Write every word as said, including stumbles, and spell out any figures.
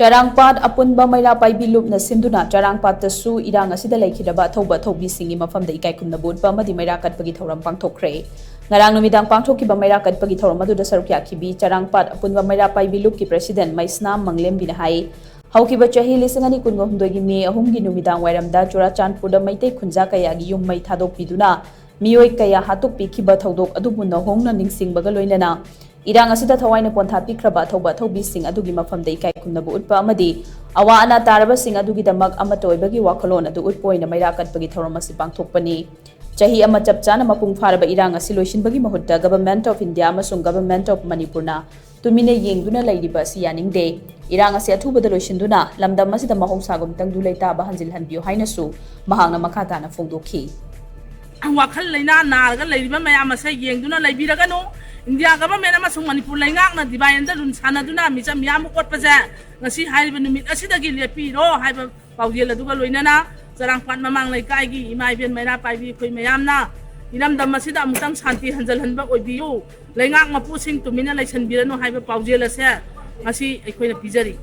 ꯆꯔꯥꯡꯄꯥꯠ ꯑꯄꯨꯟꯕ ꯃꯩꯔꯥ ꯄꯥꯏꯕꯤ ꯂꯨꯞꯅ ꯁꯤꯟꯗꯨꯅ ꯆꯔꯥꯡꯄꯥꯠꯇꯁꯨ ꯏꯔꯥꯡ ꯑꯁꯤꯗ ꯂꯩꯈꯤꯗ꯭ꯔꯕ ꯑꯊꯧꯕ ꯑꯊꯧꯕꯤꯁꯤꯡꯒꯤ ꯃꯐꯝꯗ ꯏꯀꯥꯏ ꯈꯨꯝꯅꯕ ꯎꯠꯄ ꯑꯃꯗꯤ ꯃꯩꯔꯥ ꯀꯠꯄꯒꯤ ꯊꯧꯔꯝ ꯄꯥꯡꯊꯣꯛꯈ꯭ꯔꯦ꯫ ꯉꯔꯥꯡ ꯅꯨꯃꯤꯗꯥꯡ ꯄꯥꯡꯊꯣꯛꯈꯤꯕ ꯃꯩꯔꯥ ꯀꯠꯄꯒꯤ ꯊꯧꯔꯝ ꯑꯗꯨꯗ ꯁꯔꯨꯛ ꯌꯥꯈꯤꯕꯤ ꯆꯔꯥꯡꯄꯥꯠ ꯑꯄꯨꯟꯕ ꯃꯩꯔꯥ ꯄꯥꯏꯕꯤ ꯂꯨꯞꯀꯤ president ꯃꯩꯁꯅꯥꯝ ꯃꯪꯂꯦꯝꯕꯤꯅ ꯍꯥꯏ, ꯍꯧꯈꯤꯕ ꯆꯍꯤ ꯂꯤꯁꯤꯡ ꯑꯅꯤ ꯀꯨꯟꯒ ꯍꯨꯝꯗꯣꯏꯒꯤ ꯃꯦ ꯑꯍꯨꯝꯒꯤ ꯅꯨꯃꯤꯗꯥꯡ ꯋꯥꯏꯔꯝꯗ ꯆꯨꯔꯥꯆꯥꯟꯄꯨꯔꯗ ꯃꯩꯇꯩ ꯈꯨꯟꯖꯥ ꯀꯌꯥꯒꯤ ꯌꯨꯝ ꯃꯩ ꯊꯥꯗꯣꯛꯄꯤꯗꯨꯅ ꯃꯤꯑꯣꯏ ꯀꯌꯥ ꯍꯥꯠꯇꯣꯛꯄꯤꯈꯤꯕ ꯊꯧꯗꯣꯛ ꯑꯗꯨꯕꯨ ꯅꯧꯍꯣꯡꯅ ꯅꯤꯡꯁꯤꯡꯕꯒ ꯂꯣꯏꯅꯅ ꯏꯔꯥꯡ ꯑꯁꯤꯗ ꯊꯋꯥꯏꯅ ꯄꯣꯟꯊꯥ ꯄꯤꯈ꯭ꯔꯕ ꯑꯊꯧꯕ ꯑꯊꯧꯕꯤꯁꯤꯡ ꯑꯗꯨꯒꯤ ꯃꯐꯝꯗ ꯏꯀꯥꯏ ꯈꯨꯝꯅꯕ ꯎꯠꯄ ꯑꯃꯗꯤ ꯑꯋꯥ ꯑꯅꯥ ꯇꯥꯔꯕꯁꯤꯡ ꯑꯗꯨꯒꯤꯗꯃꯛ ꯑꯃꯠꯇ ꯑꯣꯏꯕꯒꯤ ꯋꯥꯈꯜꯂꯣꯟ ꯑꯗꯨ ꯎꯠꯄ ꯑꯣꯏꯅ ꯃꯩꯔꯥ ꯀꯠꯄꯒꯤ ꯊꯧꯔꯝ ꯑꯁꯤ ꯄꯥꯡꯊꯣꯛꯄꯅꯤ꯫ ꯆꯍꯤ ꯑꯃ ꯆꯞ ꯆꯥꯅ ꯃꯄꯨꯡ ꯐꯥꯔꯕ ꯏꯔꯥꯡ ꯑꯁꯤ ꯂꯣꯏꯁꯤꯟꯕꯒꯤ ꯃꯍꯨꯠꯇ Government of India ꯑꯃꯁꯨꯡ Government of ꯃꯅꯤꯄꯨꯔꯅ ꯇꯨꯃꯤꯟꯅ ꯌꯦꯡꯗꯨꯅ ꯂꯩꯔꯤꯕ ꯑꯁꯤ ꯌꯥꯅꯤꯡꯗꯦ꯫ ꯏꯔꯥꯡ ꯑꯁꯤ ꯑꯊꯨꯕꯗ ꯂꯣꯏꯁꯤꯟꯗꯨꯅ ꯂꯝꯗꯝ ꯑꯁꯤꯗ ꯃꯍꯧꯁꯥꯒꯨꯝ ꯇꯪꯗꯨ ꯂꯩꯇꯥꯕ ꯍꯟꯖꯤꯜꯍꯟꯕꯤꯌꯨ ꯍꯥꯏꯅꯁꯨ ꯃꯍꯥꯛꯅ ꯃꯈꯥ ꯇꯥꯅ ꯐꯣꯡꯗꯣꯛꯈꯤ꯫ ꯋꯥꯈꯜ ꯂꯩꯅꯥ ꯅꯥꯔꯒ ꯂꯩꯔꯤꯕ ꯃꯌꯥꯝ ꯑꯁꯦ ꯌꯦꯡꯗꯨꯅ ꯂꯩꯕꯤꯔꯒꯅꯨ꯫ ꯏꯟꯗꯤꯌꯥ ꯒꯚꯔꯟꯃꯦꯟꯠ ꯑꯃꯁꯨꯡ ꯃꯅꯤꯄꯨꯔ ꯂꯩꯉꯥꯛꯅ divide and rule ꯁꯥꯟꯅꯗꯨꯅ ꯃꯤꯆꯝ ꯃꯤꯌꯥꯝꯕꯨ ꯑꯣꯠꯄꯁꯦ ꯉꯁꯤ ꯍꯥꯏꯔꯤꯕ ꯅꯨꯃꯤꯠ ꯑꯁꯤꯗꯒꯤ ꯂꯦꯞꯄꯤꯔꯣ ꯍꯥꯏꯕ ꯄꯥꯎꯖꯦꯜ ꯑꯗꯨꯒ ꯂꯣꯏꯅꯅ ꯆꯔꯥꯡꯄꯥꯠ ꯃꯃꯥꯡ ꯂꯩꯀꯥꯏꯒꯤ ꯏꯃꯥ ꯏꯕꯦꯟ ꯃꯩꯔꯥ ꯄꯥꯏꯕꯤ ꯑꯩꯈꯣꯏ ꯃꯌꯥꯝꯅ ꯏꯔꯝꯗꯝ ꯑꯁꯤꯗ ꯑꯃꯨꯛꯇꯪ ꯁꯥꯟꯇꯤ ꯍꯟꯖꯤꯜꯍꯟꯕ ꯑꯣꯏꯕꯤꯌꯨ꯫ ꯂꯩꯉꯥꯛ ꯃꯄꯨꯁꯤꯡ ꯇꯨꯃꯤꯟꯅ ꯂꯩꯁꯟꯕꯤꯔꯅꯨ ꯍꯥꯏꯕ ꯄꯥꯎꯖꯦꯜ ꯑꯁꯦ ꯉꯁꯤ ꯑꯩꯈꯣꯏꯅ ꯄꯤꯖꯔꯤ꯫